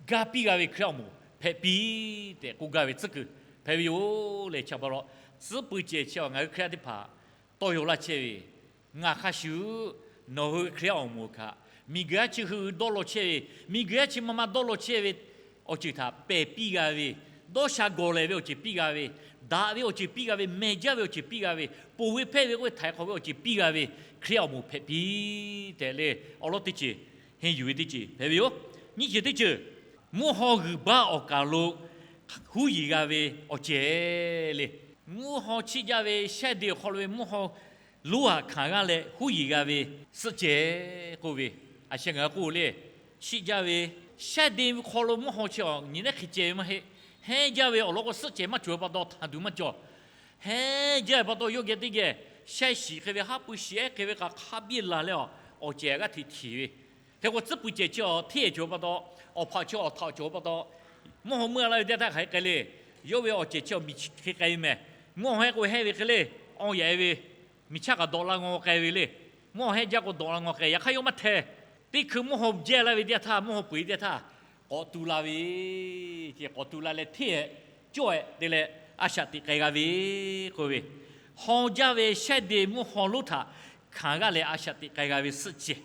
ga piˇ g'a ve Hkriꞈ yaˇ awˬ moˍ hpehꞈ piˇ tehꞈ k'oˆ gaˇ ve tcuhˉ kuiˬ hpehꞈ ve yoˬ leh, chi pa taw tcuhˉ pui cehˬ chi awˬ ngaˬ hui Hkriꞈ yaˇ teˇ hpaˍ tawˇ yaw laˇ chehˇ ve, ngaˬ hk'a shuˍ nawˬ hui Hkriꞈ yaˇ awˬ moˍ kaꞈ miˬguiˬ yaˇ chi hui dawˇ law chehˇ ve, miˬguiˬ yaˇ chi ma ma dawˇ law chehˇ ve awˬ ceuˬ htaꞈ pehˬ piˇ g'a ve, dawˇ sha gawˬ lehˬ ve awˬ ceuˬ piˇ g'a ve, daꞈ ve awˬ ceuˬ piˇ g'a ve, mehˬ jaˇ ve awˬ ceuˬ piˇ g'a ve, ponˬ ve hpehˇ ve k'oˆ ve htaiˍ hk'awꞈ ve awˬ ceuˬ piˇ g'a ve Hkriꞈ yaˇ awˬ moˍ hpehꞈ piˇ tehꞈ leh, awˬ lawn teˇ ceuˬ, henˇ yuˬ ve teˇ ceuˬ hpehꞈ ve yoˬ. Nyiˇ ceuˬ teˇ ceuˬ, mvuhˇ haw g'uiˬ baˆ awˬ kaˍ lo huˉ yeˬ g'a ve awˬ cehˬ le. Mvuhˇ haw chiˆ jaˇ ve shehˆ de awˬ hk'aw lo ve mvuhˇ haw lonˉ aꞈ hkanˍ g'aˇ leh huˉ yeˬ g'a ve suhˆ cehˬ k'oˆ ve, a sheh ngaˬ hui k'oˆ le, chiˆ jaˇ ve shehˆ de hk'aw lo mvuhˇ haw chi awˬ nyi lehˉ hk'e ceh ve maˇ heˆ. Hehnˇ jaˇ ve awˬ lawn k'o, suhˆ cehˬ maˇ cawˬ ve pa taw htaꞈ duˬ maˇ cawˬ. Hehnˇ jaˇ ve pa taw yawˇ geh teˇ geh shehˆ shiˍ hk'e ve, haˉ pui shiˍ ehˉ hk'e ve kaꞈ hk'a biˇ laˬ leh, awˬ cehˬ g'aˇ hteꞈ htiˍ ve, hk'e k'o tcuhˉ pui cehˬ chi awˬ hteˇ cawˬ pa taw, awˬ hpaꞈ chi awˬ htaꞈ cawˬ pa taw, mvuhˇ haw meuˇ laˇ ve teˇ htaˇ hk'aˬ hk'e k'ai le. Yawˇ ve awˬ cehˬ chi awˬ miˬ chi hk'e k'ai ve mehˬ. Mvuhˇ haw hehˉ k'o hehˉ ve hk'e le, awˇ yaꞈ e ve, miˬ chaˇ kaꞈ dawꞈ la ngaw k'ai ve le. Mvuhˇ haw hehˉ jaˇ k'o dawꞈ la ngaw k'ai, yaꞈ hk'aˇ yawˇ maˇ hteh. Teˇ hkui mvuhˇ haw jehˇ laˇ ve teˇ htaˇ, mvuhˇ haw peu eˬ teˇ htaˇ, k'awꞈ tu la ve, k'awꞈ tu la leh hteˇ cawˇ ehˍ te leh a shaꞈ teꞈ k'ai g'a ve k'oˆ ve, haw jaˇ ve shehˆ de mvuhˇ haw lonˉ htaꞈ hkanˍ g'aˇ leh a shaꞈ teꞈ k'ai g'a ve suhˆ cehˬ,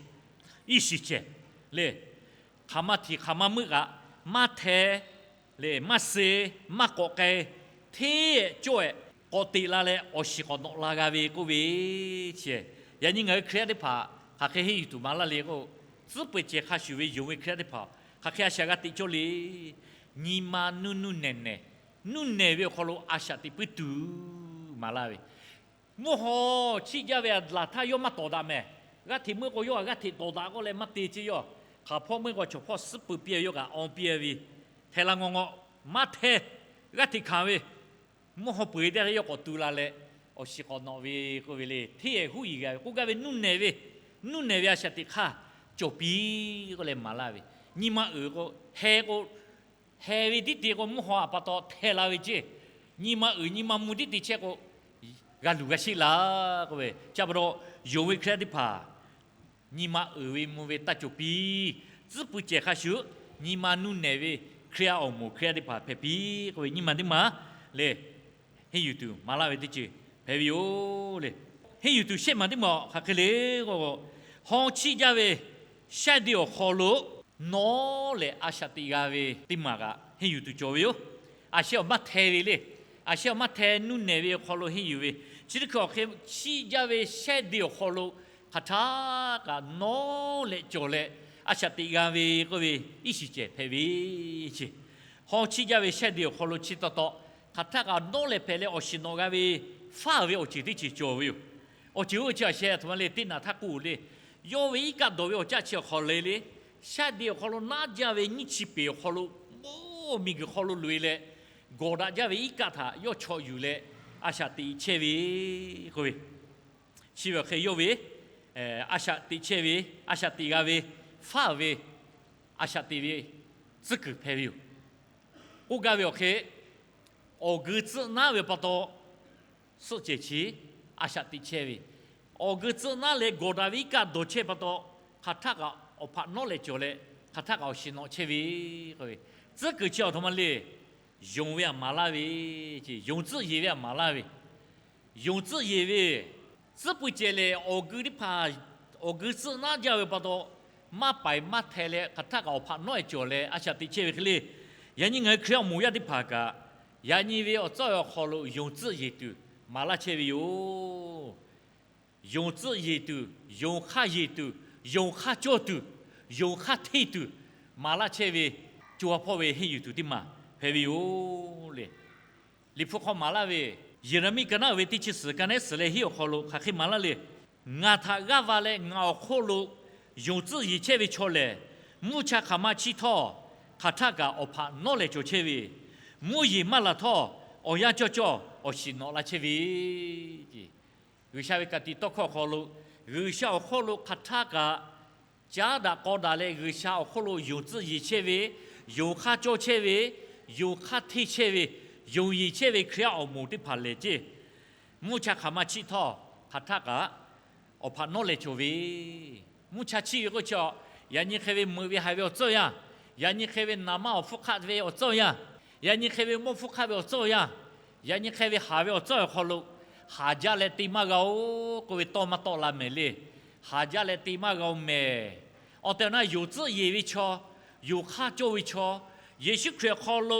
iˉ shiˍ cehˬ le. Hk'aˬ ma htiˍ hk'aˬ ma meuˆ kaꞈ maˇ hteh leh maˇ suh, maˇ k'awꞈ k'ai, hteˇ cawˇ ehˍ k'awꞈ teꞈ la leh awˬ shiˍ k'awꞈ nawꞈ la g'a ve k'oˆ ve, chi yaꞈ nyi ngaˬ hui Hkriꞈ yaˇ teˇ hpaˍ hk'aˬ hk'e henˇ yuˬ tuˬ maˍ laˇ le k'o, tcuhˉ pui cehˬ hk'a shuˍ ve yonˍ ve Hkriꞈ yaˇ teˇ hpaˍ hk'aˬ hk'e a shaꞈ g'a teꞈ cawˇ le. Nyi ma nuˇ nuˇ nehˬ nehˬ, nuˇ nehˬ ve awˬ hk'aw lo a shaꞈ teꞈ puiˉ tuˬ maˍ laˇ ve, mvuhˇ haw chiˆ jaˇ ve laˬ htaˇ yawˇ maˇ tawˍ daꞈ mehˬ. G'aˇ hteꞈ meuˆ k'o yawˇ a g'aˇ hteꞈ tawˍ daꞈ k'oˆ leh maˇ te ceˇ yawˇ. Hk'aˬ hpawˇ meuˆ k'o chaw hpawˇ suhˉ pui piˇ ve, yawˇ kaꞈ aw piˇ ve, hteh la ngaw ngaw, maˇ hteh, g'aˇ hteꞈ hkanˍ ve, mvuhˇ haw peu eˬ teˇ htaˇ yawˇ k'awꞈ tu la leh awˬ shiˍ k'awꞈ nawꞈ ve k'oˆ ve le. Hteˇ ehˍ huˉ yeˬ g'a ve k'oˆ gaˇ ve, nuˇ nehˬ ve, nuˇ nehˬ ve a shaꞈ teꞈ hk'aˇ cawˬ piˇ k'oˆ leh maˍ laˇ ve, nyi ma uiˍ k'o, heh k'o, heh ve tiˉ te k'o mvuhˇ haw a pa taw hteh la ve ceˇ. Nyi ma uiˍ nyi ma mvuh tiˉ te chehˇ k'o, g'a luˬ g'a sheˆ laˇ k'oˆ ve, chi pa taw yonˍ ve Hkriꞈ yaˇ teˇ hpaˍ nyi ma uiˍ ve mvuh ve taˇ cawˬ piˇ. Tcuhˉ pui cehˬ hk'a shuˍ, nyi ma nuˇ nehˬ ve Hkriꞈ yaˇ awˬ moˍ Hkriꞈ yaˇ teˇ hpaˍ hpehꞈ piˇ k'oˆ ve, nyi ma teˇ ma lehˬ henˇ yuˬ tuˬ maˍ laˇ ve teˇ ceuˬ hpehꞈ ve yoˬ le. Henˇ yuˬ tuˬ shehˆ maˬ teˇ maˬ hk'aˬ hk'e le k'o, haw chiˆ jaˇ ve shehˆ de awˬ hk'aw lo nawˉ leh a shaꞈ teꞈ g'a ve teˇ maˬ kaꞈ henˇ yuˬ tuˬ cawˬ ve yoˬ. A shehˆ awˬ maˇ hteh ve le. A shehˆ awˬ maˇ hteh, nuˇ nehˬ ve awˬ hk'aw lo henˇ yuˬ ve, chi teˇ hkui awˬ hk'e chiˆ jaˇ ve shehˆ de awˬ hk'aw lo hk'aˬ htaˇ kaꞈ nawˉ leh cawˬ leh a shaꞈ teꞈ g'a ve k'oˆ ve, iˉ shiˍ cehˬ hpehꞈ ve ce. Haw chiˆ jaˇ ve shehˆ de awˬ hk'aw lo chi taw taw hk'aˬ htaˇ kaꞈ nawˉ leh hpehꞈ leh awˬ shiˍ nawꞈ g'a ve, faˉ ve awˬ ceuˬ teˇ ceuˬ cawˬ ve yoˬ. Awˬ ceuˬ oˇ ve chi a shehˆ a htoꞈ ma le, teˇ naꞈ htaˇ k'oˆ le. Yawˇ ve iˉ kaˆ dawˬ ve awˬ caˆ chi awˬ hk'aw le le, shehˆ de awˬ hk'aw lo naˉ jaˇ ve nyiˇ chi peˍ awˬ hk'aw lo, mawˇ miˬguiˬ hk'aw lo loꞈ e leh, gawˬ daꞈ jaˇ ve iˉ kaˆ htaꞈ yawˇ chawꞈ yuˬ leh a shaꞈ teꞈ chehˇ ve k'oˆ ve, chi ve awˬ hk'e yawˇ ve a shaꞈ teꞈ chehˇ ve, a shaꞈ teꞈ g'a ve, faˉ ve, a shaꞈ teꞈ ve tcuhˉ kuiˬ hpehꞈ ve yoˬ. K'oˆ gaˇ ve awˬ hk'e, awˬ geu tcuhˆ naˉ ve pa taw suhˆ cehˬ chi a shaꞈ teꞈ chehˇ ve, awˬ geu tcuhˆ naˉ leh gawˬ daꞈ ve iˉ kaˆ dawˬ chehˇ pa taw, hk'aˬ htaˇ kaꞈ awˬ hpaꞈ nawˉ leh cawˬ leh hk'aˬ htaˇ kaꞈ awˬ shiˍ nawꞈ chehˇ ve k'oˆ ve, tcuhˉ kuiˬ chi awˬ htoꞈ ma le, yonˍ ve a maˍ laˇ ve ce, yonˍ tcuhˆ yeˬ ve a maˍ laˇ ve, yonˍ tcuhˆ yeˬ ve, tcuhˉ pui cehˬ lehˬ awˬ geu teˇ hpaˍ awˬ geu tcuhˆ naˉ jaˇ ve pa taw, maˇ paiˍ maˇ hteh leh hk'aˬ htaˇ kaꞈ awˬ hpaꞈ nawˉ e cawˬ leh a shaꞈ teꞈ chehˇ ve hk'e le. Yaꞈ nyi ngaˬ hui Hkriꞈ yaˇ awˬ moˍ yaˇ teˇ hpaˍ kaꞈ, yaꞈ nyi ve awˬ tcuhˉ awˬ hk'aw lo yonˍ tcuhˆ yeˬ tuˬ maˍ laˇ chehˇ ve yoˬ. Yonˍ tcuhˆ yeˬ tuˬ, yonˍ hk'aˇ yeˬ tuˬ, yonˍ hk'aˇ cawˇ tuˬ, yonˍ hk'aˇ hteˇ tuˬ maˍ laˇ chehˇ ve, co ha hpawˇ ve henˇ yuˬ tuˬ teˇ maˬ hpehꞈ ve yoˬ le. Liꞈ hpu hk'aw maˍ laˇ ve, Yeˍraˍmiˆ ka naˉ uiˍ ve teˇ chi suhˍ ka nehˉ suhˍ leh hiˉ awˬ hk'aw lo hk'aˬ hk'e maˍ laˇ le. Ngaˬ htaꞈ g'aˇ va leh ngaˬ awˬ hk'oˆ lo yonˍ tcuhˆ yeˬ chehˇ ve chaw lehˬ, mvuhˇ cha hk'aˬ ma chiˇ htawˇ hk'aˬ htaˇ kaꞈ awˬ hpaꞈ nawˉ leh cawˬ chehˇ ve, mvuhˇ yeˬ maˇ laˬ htawˇ awˬ yanˇ cawˇ cawˇ awˬ shiˍ nawꞈ la chehˇ ve ce. G'uiˬsha ve ka tiꞈ tawˇ hkawˇ awˬ hk'aw lo, G'uiˬsha awˬ hk'oˆ lo hk'aˬ htaˇ kaꞈ caˉ daꞈ k'aw daꞈ leh G'uiˬsha awˬ hk'oˆ lo yonˍ tcuhˆ yeˬ chehˇ ve, yonˍ hk'aˇ cawˇ chehˇ ve, Yonˍ hk'aˇ hteˇ chehˇ ve, yonˍ yeˬ chehˇ ve Hkriꞈ yaˇ awˬ moˍ teˇ hpaˍ lehˬ ceˇ, mvuhˇ cha hk'aˬ ma chiˆ htawˇ hk'aˬ htaˆ kaꞈ awˬ hpaꞈ nawˉ leh cawˬ ve, mvuhˇ cha chiˆ ve k'oˆ chi, yaꞈ nyi hk'e ve meuꞈ ve haiˬ ve awˬ tcuhˇ yanˇ, yaꞈ nyi hk'e ve naˍ manˇ awˬ hpfuhˇ hk'aˆ ve awˬ tcuhˇ yanˇ, yaꞈ nyi hk'e ve mawˇ hpfuhˇ hk'aˆ ve awˬ tcuhˇ yanˇ, yaꞈ nyi hk'e ve haˍ ve awˬ tcuhˇ awˬ hk'aw lo haˍ jaˇ leh te maˇ g'a-oˬ k'oˆ ve tawˇ maˇ tawˆ la mehˍ le. Haˍ jaˇ leh te maˇ g'a-oˬ mehˍ. Awˬ tehˬ awˬ na yonˍ tcuhˆ yeˬ ve chaw, yonˍ hk'aˇ cawˇ ve chaw, Yeˍsuˆ Hkriꞈ awˬ hk'aw lo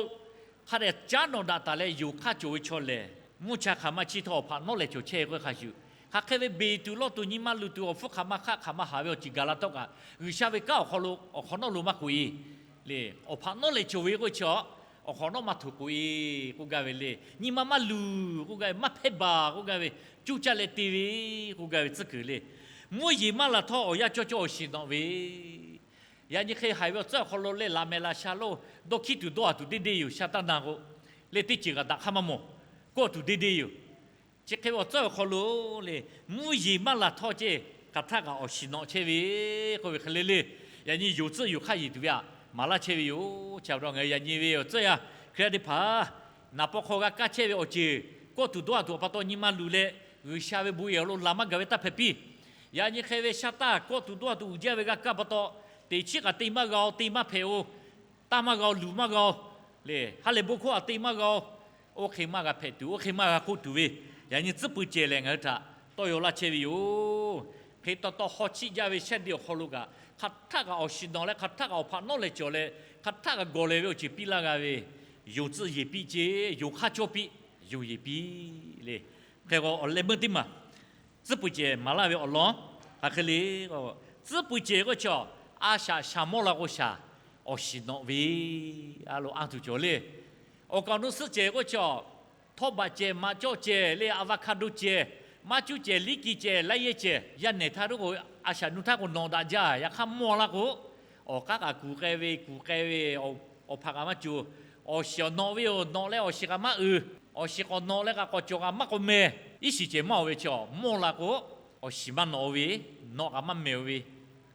hk'a dehꞈ caˉ nawꞈ daꞈ taˍ leh yonˍ hk'aˇ cawˬ ve chaw lehˬ, mvuhˇ cha hk'aˬ ma chiˆ htawˇ awˬ hpaꞈ nawˉ leh cawˬ chehˇ ve k'o hk'a shuˍ, hk'aˬ hk'e ve beˬ tuˬ lawˇ tuˬ nyi ma luˬ tuˬ awˬ hpfuhˇ hk'aˬ ma hk'aˆ hk'aˬ ma haˍ ve awˬ ceuˬ gaˬ la htawˇ kaꞈ, G'uiˬsha ve kanˉ awˬ hk'aw lo awˬ hk'awꞈ nawˉ lo maˇ k'oꞈ-e le. Awˬ hpaꞈ nawˉ leh cawˬ ve k'oˆ chi, awˬ hk'awꞈ nawˉ maˇ htoꞈ k'oꞈ-e k'oˆ gaˇ ve le. Nyi ma maˇ luˬ k'oˆ gaˇ ve, maˇ hpehˇ baˬ k'oˆ gaˇ ve, cuˇ caˇ leh te ve k'oˆ gaˇ ve tcuhˉ kuiˬ le. Mvuhˇ yeˬ maˇ laˬ htawˇ awˬ yanˇ cawˇ cawˇ awˬ shiˍ nawꞈ ve, yaꞈ nyi hk'e haiˬ ve awˬ tcuhˉ awˬ hk'aw lo leh laꞈ mehˍ laꞈ sha lo dawˇ hkiˇ tuˬ dawˇ a tuˬ deˇ deˇ yoˬ. Sha taˇ na k'o, leh teˇ ceuˬ kaꞈ daꞈ hk'aˇ maˇ mawˬ, kawˆ tuˬ deˇ deˇ yoˬ. Chi hk'e ve awˬ tcuhˉ awˬ hk'aw lo le, mvuhˇ yeˬ maˇ laˬ htawˇ ceˇ, hk'aˬ htaˆ kaꞈ awˬ shiˍ nawꞈ chehˇ ve k'oˆ ve hk'e le le. Yaꞈ nyi yonˍ tcuhˆ yonˍ hk'aˇ yeˬ tuˬ ve aꞈ maˍ laˇ chehˇ ve yoˬ. Chi pa taw ngaˬ hui yaꞈ nyi ve awˬ tcuhˉ yanˇ, Hkriꞈ yaˇ teˇ hpaˍ naˍ paw hk'aw g'a kaˇ chehˇ ve awˬ ceuˬ, kawˆ tuˬ dawˇ a tuˬ awˬ pa taw nyi ma luˬ leh, G'uiˬsha ve bon yehˬ awˬ lo laˬ maˇ gaˬ ve taˇ hpehꞈ piˇ. Yaꞈ nyi hk'e ve sha taˇ kawˆ tuˬ dawˇ a tuˬ uiˍ jaˇ ve g'a kaˇ pa taw, teꞈ chiˉ kaꞈ te maˇ g'a-oˬ, te maˇ hpehꞈ-oˬ, taˇ maˇ g'a-oˬ, luˬ maˇ g'a-oˬ le. Ha lehˬ bon hkawˇ aꞈ te maˇ g'a-oˬ, oˇ hk'e maˇ g'a hpehꞈ tuˬ, oˇ hk'e maˇ g'a k'oˆ tuˬ ve, yaꞈ nyi tcuhˉ pui cehˬ lehˬ ngaˬ hui htaꞈ tawˇ yaw laˇ chehˇ ve yoˬ. Hk'e taw taw haw chiˆ jaˇ ve shaˉ deꞈ awˬ hk'aw lo kaꞈ, hk'aˬ htaˆ kaꞈ awˬ shiˍ nawꞈ leh, hk'aˬ htaˆ kaꞈ awˬ hpaꞈ nawˉ leh cawˬ leh, hk'aˬ htaˆ kaꞈ gawˬ lehˬ ve awˬ ceuˬ piˇ laˇ g'a ve, yonˍ tcuhˆ yeˬ piˇ ceˇ, yonˍ hk'aˇ cawˇ piˇ, yonˍ yeˬ piˇ le. Hk'e k'o awˬ leh meuˇ teˇ maˬ tcuhˉ pui cehˬ maˍ laˇ ve awˬ lawn hk'aˬ hk'e le. Tcuhˉ pui cehˬ k'oˆ chi, a shaꞈ shaˍ mawˇ la k'o shaˍ awˬ shiˍ nawꞈ ve, a lo anˇ tuˬ cawˬ le. Awˬ kaˍ awˬ nu suhˆ cehˬ k'oˆ chi, htawˇ baꞈ cehˬ, maꞈ cawˇ cehˬ le, avocado cehˬ, maˇ cuˉ cehˬ, liˉ ki cehˬ, laiˉ yehˇ cehˬ, yaˇ nehˬ htaˇ hk'o a shaꞈ nu htaˇ k'o nawꞈ daꞈ jaˇ. Yaꞈ hk'aˇ mawˇ la k'o, awˬ k'aˉ kaꞈ kuˬ k'ai ve, kuˬ k'ai ve, awˬ hpaꞈ kaꞈ maˇ cawˬ. Awˬ shiˍ awˬ nawꞈ ve yoˬ. Nawꞈ leh awˬ shiˍ kaꞈ maˇ uiˍ. Awˬ shiˍ k'awꞈ nawꞈ leh kaꞈ k'awꞈ cawˬ kaꞈ maˇ k'awꞈ meh. Iˉ shiˍ cehˬ maˇ oˬ ve chi, mawˇ la k'o, awˬ shiˍ maˇ nawꞈ-o ve, nawꞈ kaꞈ maˇ meh-o ve,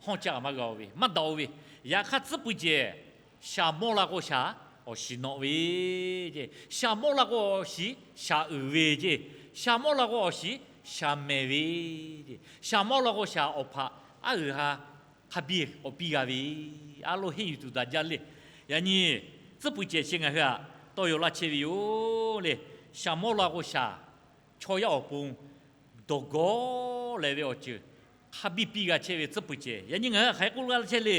hawˇ caˇ kaꞈ maˇ g'a-o ve, maˇ daꞈ-o ve. Yaꞈ hk'aˇ tcuhˉ pui cehˬ, shaˍ mawˇ la k'o shaˍ awˬ shiˍ nawꞈ ve ceˇ, shaˍ mawˇ la k'o awˬ shiˍ shaˍ uiˍ ve ceˇ, shaˍ mawˇ la k'o awˬ shiˍ shaˍ mehˍ ve ceˇ, shaˍ mawˇ la k'o shaˍ awˬ hpaꞈ aˉ uiˍ ha hk'a biˇ k'awꞈ piˇ g'a ve, a lo henˇ yuˬ tuˬ daꞈ jaˇ le. Yaꞈ nyi tcuhˉ pui cehˬ chi ngaˬ hui aꞈ tawˇ yaw laˇ chehˇ ve yoˬ le. Shaˍ mawˇ la k'o shaˍ, chaw yaˇ awˬ pon dawˬ gawˇ leh ve awˬ ceuˬ hk'a biˇ piˇ g'a chehˇ ve tcuhˉ pui cehˬ, yaꞈ nyi ngaˬ hui hk'aˬ hk'e k'oˆ laˇ chehˇ le.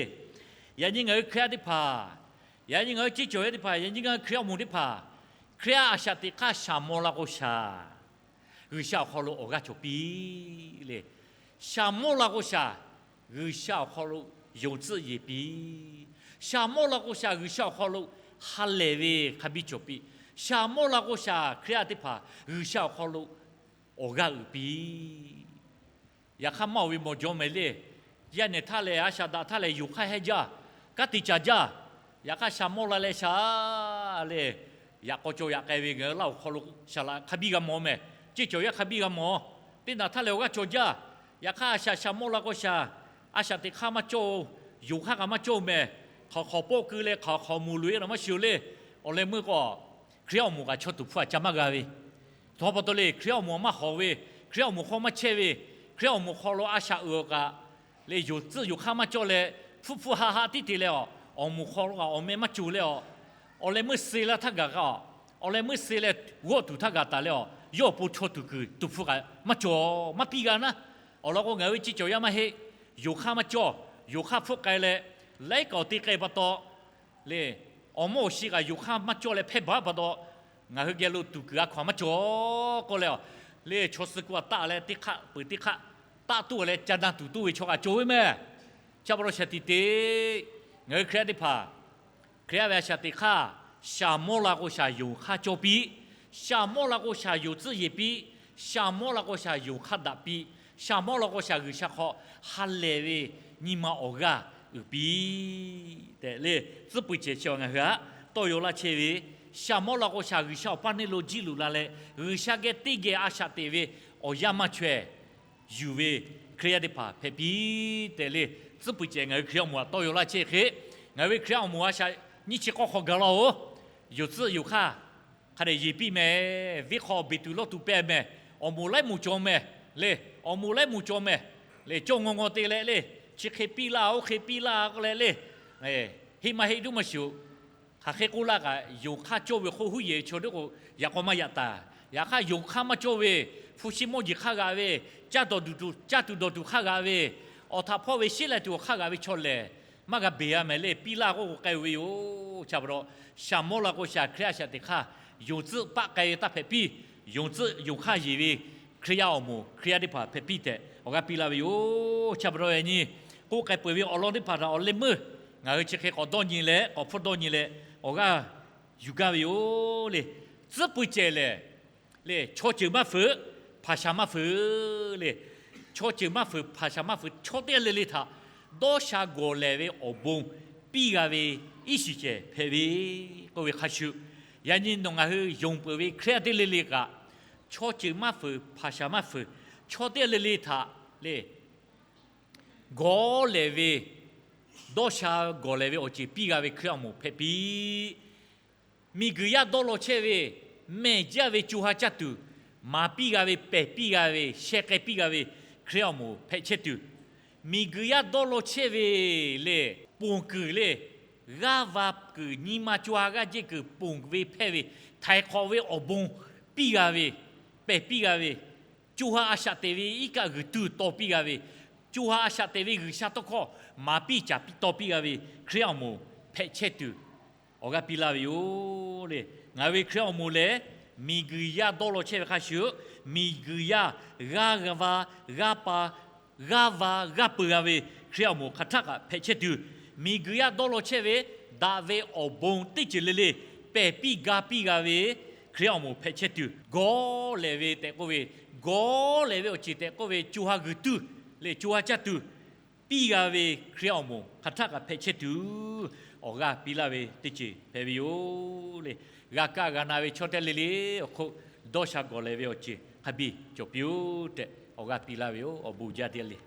Yaꞈ nyi ngaˬ hui Hkriꞈ yaˇ teˇ hpaˍ, yaꞈ nyi ngaˬ hui ceˇ cawˬ yaˇ teˇ hpaˍ, yaꞈ nyi ngaˬ hui Hkriꞈ yaˇ awˬ moˍ teˇ hpaˍ, Hkriꞈ yaˇ a shaꞈ teꞈ hk'aˇ shaˍ mawˇ la k'o shaˍ, G'uiˬsha awˬ hk'aw lo awˬ g'aˇ cawˬ piˇ le. Shaˍ mawˇ la k'o shaˍ, G'uiˬsha awˬ hk'aw lo yonˍ tcuhˆ yeˬ piˇ. Shaˍ mawˇ la k'o shaˍ, G'uiˬsha awˬ hk'aw lo ha lehˬ ve hk'a biˇ cawˬ piˇ. Shaˍ mawˇ la k'o shaˍ, Hkriꞈ yaˇ teˇ hpaˍ G'uiˬsha awˬ hk'aw lo awˬ g'aˇ uiˍ piˇ. Yaꞈ hk'aˇ maˇ oˬ ve mawˬ jaw mehˍ le. Yaˇ nehˬ htaˇ lehˬ, a shaꞈ daꞈ htaˇ lehˬ, yonˍ hk'aˇ hehˇ jaˇ, kanˉ te caˍ jaˇ. Yaꞈ hk'aˇ shaˍ mawˇ la leh shaˍ le, yaꞈ k'aw cawˬ yaꞈ k'ai ve ngaˬ hui Laˇ huˍ hk'aw lo shaˍ laꞈ hk'a biˇ g'a mawˬ mehˍ. Ceˇ cawˬ yaˇ hk'a biˇ g'a mawˬ. Teˇ naˬ htaˇ lehˬ awˬ g'aˇ cawˬ jaˇ. Yaꞈ hk'aˇ a shaꞈ shaˍ mawˇ la k'o shaˍ, a shaꞈ teꞈ hk'aˇ maˇ cawˇ-oˬ, yonˍ hk'aˇ kaꞈ maˇ cawˇ mehˍ. Hk'aˬ hk'awꞈ pawˆ keu leh hk'aˬ hk'awꞈ moˍ loꞈ-e la maˇ shiˍ-oˬ le. Awˬ leh meuˇ k'o, Hkriꞈ yaˇ awˬ moˍ kaꞈ chaw tuˍ hpfuhˇ aꞈ ca maˇ g'a ve, htawˇ pa taw le, Hkriꞈ yaˇ awˬ moˍ maˇ hawˍ ve, Hkriꞈ yaˇ awˬ moˍ hk'aw maˇ chehˇ ve, Hkriꞈ yaˇ awˬ moˍ hk'aw lo a shaꞈ uiˍ-oˬ kaꞈ le, yonˍ tcuhˆ yonˍ hk'aˇ maˇ cawˇ leh, hpfuhˇ hpfuhˇ haˆ haˆ tiˉ te leh awˬ, awˬ moˍ hk'aw lo kaꞈ awˬ meh maˇ cawˬ leh awˬ, awˬ leh meuˇ suh laˇ htaˇ gaˬ k'o, awˬ leh meuˇ suh leh g'awˆ tuˬ htaˇ gaˬ taˍ leh awˬ, yawˇ awˬ pon chaw tuˍ kuiˬ tuˍ hpfuhˇ kaꞈ maˇ cawˬ, maˇ piˇ g'a naˉ. Awˬ lawn k'o, ngaˬ hui ve ceˇ cawˬ yaˇ maˇ heˆ. Yonˍ hk'aˇ maˇ cawˇ, yonˍ hk'aˇ hpfuhˆ k'ai leh, laiˉ kaꞈ awˬ te k'ai pa taw le, awˬ mawˇ awˬ shi kaꞈ yonˍ hk'aˇ maˇ cawˇ leh hpehˇ baˬ pa taw, ngaˬ hui geh lo tuˍ kuiˬ a hkaw-anˬ maˇ cawˬ k'oˆ leh, le chaw suh ku a taˆ leh teˇ hk'aˆ peuˬ teˇ hk'aˆ taˆ toˇ leh ca na tuˬ toˇ ve chaw kaꞈ cawˬ ve mehˍ. Chi pa taw shaˍ tiꞈ te, ngaˬ hui Hkriꞈ yaˇ teˇ hpaˍ, Hkriꞈ yaˇ ve a shaꞈ teꞈ hk'aˇ shaˍ mawˇ la k'o shaˍ yonˍ hk'aˇ cawˇ piˇ, shaˍ mawˇ la k'o shaˍ yonˍ tcuhˆ yeˬ piˇ, shaˍ mawˇ la k'o shaˍ yonˍ hk'aˇ daꞈ piˇ, shaˍ mawˇ la k'o shaˍ G'uiˬsha hk'aw ha lehˬ ve nyi ma awˬ g'aˇ uiˍ piˇ tehꞈ le, tcuhˉ pui cehˬ chi ngaˬ hui aꞈ tawˇ yaw laˇ chehˇ ve, shaˍ mawˇ la k'o shaˍ G'uiˬsha awˬ paˇ neˇ lo jiˇ luꞈ la leh, G'uiˬsha geh teˇ geh a shaꞈ teꞈ ve awˬ yanˇ maˇ chaweh yuˬ ve Hkriꞈ yaˇ teˇ hpaˍ hpehꞈ piˇ tehꞈ le, tcuhˉ pui cehˬ ngaˬ hui Hkriꞈ yaˇ awˬ moˍ aꞈ tawˇ yaw laˇ chehˇ hk'e, ngaˬ hui ve Hkriꞈ yaˇ awˬ moˍ a shaꞈ nyiˇ chi k'awˇ hk'aw gaˬ laˇ-oˬ. Yonˍ tcuhˆ yonˍ hk'aˇ hk'a dehꞈ yeˬ piˇ mehˍ. Venˇ hk'aw beˬ tuˬ lawˇ tuˬ pehˇ mehˍ. Awˬ moˍ laiˉ moˍ cawˬ mehˍ le. Awˬ moˍ laiˉ moˍ cawˬ mehˍ le. Cawˇ ngaw ngaw te leh le, chi hk'e piˇ laˇ, oˇ hk'e piˇ laˇ k'oˆ leh le, heˆ maˇ heˆ duˉ maˇ shiˍ-oˬ. Hk'aˬ hk'e k'oˆ laˇ kaꞈ, yonˍ hk'aˇ cawˇ ve hk'oˆ huˉ yehˬ ve chaw teˇ k'o, yaꞈ k'aw maˇ yaꞈ taˍ. Yaꞈ hk'aˇ, yonˍ hk'aˇ maˇ cawˇ ve, hpu shi mawˇ jeˬ hk'aˇ g'aꞈ ve, caˇ dawˬ tuˬ, caˇ tuˬ dawˬ tuˬ hk'aˇ g'aꞈ ve, awˬ htaꞈ hpawˇ ve sheˉ leh tuˬ awˬ hk'aˇ g'aꞈ ve chaw lehˬ, maˇ g'a beˬ a mehˍ le. Piˇ laˇ k'oˆ k'o k'ai-o ve yoˬ. Chi pa taw, shaˍ mawˇ la k'o shaˍ, Hkriꞈ yaˇ shaꞈ teꞈ hk'aˇ yonˍ tcuhˆ paˆ k'ai ve taˇ hpehꞈ piˇ. Yonˍ tcuhˆ yonˍ hk'aˇ yeˬ ve Hkriꞈ yaˇ awˬ moˍ, Hkriꞈ yaˇ teˇ hpaˍ hpehꞈ piˇ tehꞈ awˬ g'aˇ piˇ laˇ ve yoˬ. Chi pa taw yaꞈ nyi k'oˆ k'ai peuˬ ve awˬ lawn teˇ hpaˍ htaꞈ awˬ leh meuˇ ngaˬ hui chi hk'e k'awꞈ dawˇ nyi leh, k'awꞈ hpfuhˇ dawˇ nyi leh awˬ g'aˇ yuˬ gaˇ ve yoˬ le. Tcuhˉ pui cehˬ lehˬ le, chaw ceuˬ maˇ feuꞈ, hpaˍ shaˍ maˇ feuꞈ le. Chaw ceuˬ maˇ feuꞈ, hpaˍ shaˍ maˇ feuꞈ, chaw teˇ g'aˇ le le htaꞈ dawˇ sha gawˬ lehˬ ve awˬ bon piˇ g'a ve iˉ shiˍ cehˬ hpehꞈ ve k'oˆ ve hk'a shuˍ, yaꞈ nyi nawˬ ngaˬ hui yonˍ peuˬ ve Hkriꞈ yaˇ teˇ g'aˇ le le kaꞈ, chaw ceuˬ maˇ feuꞈ, hpaˍ shaˍ maˇ feuꞈ, chaw teˇ g'aˇ le le htaꞈ le gawˬ lehˬ ve, dawˇ sha gawˬ lehˬ ve awˬ ceuˬ piˇ g'a ve Hkriꞈ awˬ moˍ hpehꞈ piˇ. Miˬguiˬ yaˇ dawˇ law chehˇ ve, mehˬ jaˇ ve co ha caˇ tuˬ maˍ piˇ g'a ve, pehˬ piˇ g'a ve, sheh k'ai piˇ g'a ve Hkriꞈ awˬ moˍ hpehꞈ chehˇ tuˬ, miˬguiˬ yaˇ dawˇ law chehˇ ve le, ponˬ kuiˬ le, g'aˇ va kuiˬ, nyi ma co ha g'aˇ jehˇ kuiˬ ponˬ ve hpehˇ ve, htaiˍ hk'awꞈ ve awˬ bon piˇ g'a ve, pehˬ piˇ g'a ve, co ha a shaꞈ teꞈ ve iˉ kaˆ g'uiˬ tuˇ taw piˇ g'a ve, co ha a shaꞈ teꞈ ve G'uiˬsha tawˇ hkawˇ maˍ piˇ caˍ piˇ taw piˇ g'a ve Hkriꞈ awˬ moˍ hpehꞈ chehˇ tuˬ, awˬ g'aˇ piˇ laˇ ve yoˬ le. Ngaˬ hui ve Hkriꞈ awˬ moˍ lehˬ, miˬguiˬ yaˇ dawˇ law chehˇ ve hk'a shuˍ, miˬguiˬ yaˇ g'aˇ va, g'aˇ pa, g'aˇ va g'aˇ peu g'a ve Hkriꞈ awˬ moˍ hk'aˬ htaˆ kaꞈ hpehꞈ chehˇ tuˬ, miˬguiˬ yaˇ dawˇ law chehˇ ve daꞈ ve awˬ bon teˇ ceuˬ le le pehˬ piˇ ga piˇ g'a ve Hkriꞈ awˬ moˍ hpehꞈ chehˇ tuˬ, gawˬ lehˬ ve tehꞈ k'oˆ ve, gawˬ lehˬ ve awˬ ceuˬ tehꞈ k'oˆ ve co ha g'uiˬ tuˇ le, co ha caˇ tuˬ piˇ g'a ve Hkriꞈ awˬ moˍ hk'aˬ htaˆ kaꞈ hpehꞈ chehˇ tuˬ, awˬ g'aˇ piˇ laˇ ve teˇ ceuˬ hpehꞈ ve yoˬ le. G'a kaˇ g'a na ve chaw teˇ g'aˇ le le awˬ hk'oˆ dawˇ sha gawˬ lehˬ ve awˬ ceuˬ hk'a biˇ cawˬ piˇ-oˆ tehꞈ awˬ g'aˇ piˇ laˇ ve yoˬ. Awˬ bon jaˇ teˇ g'aˇ le.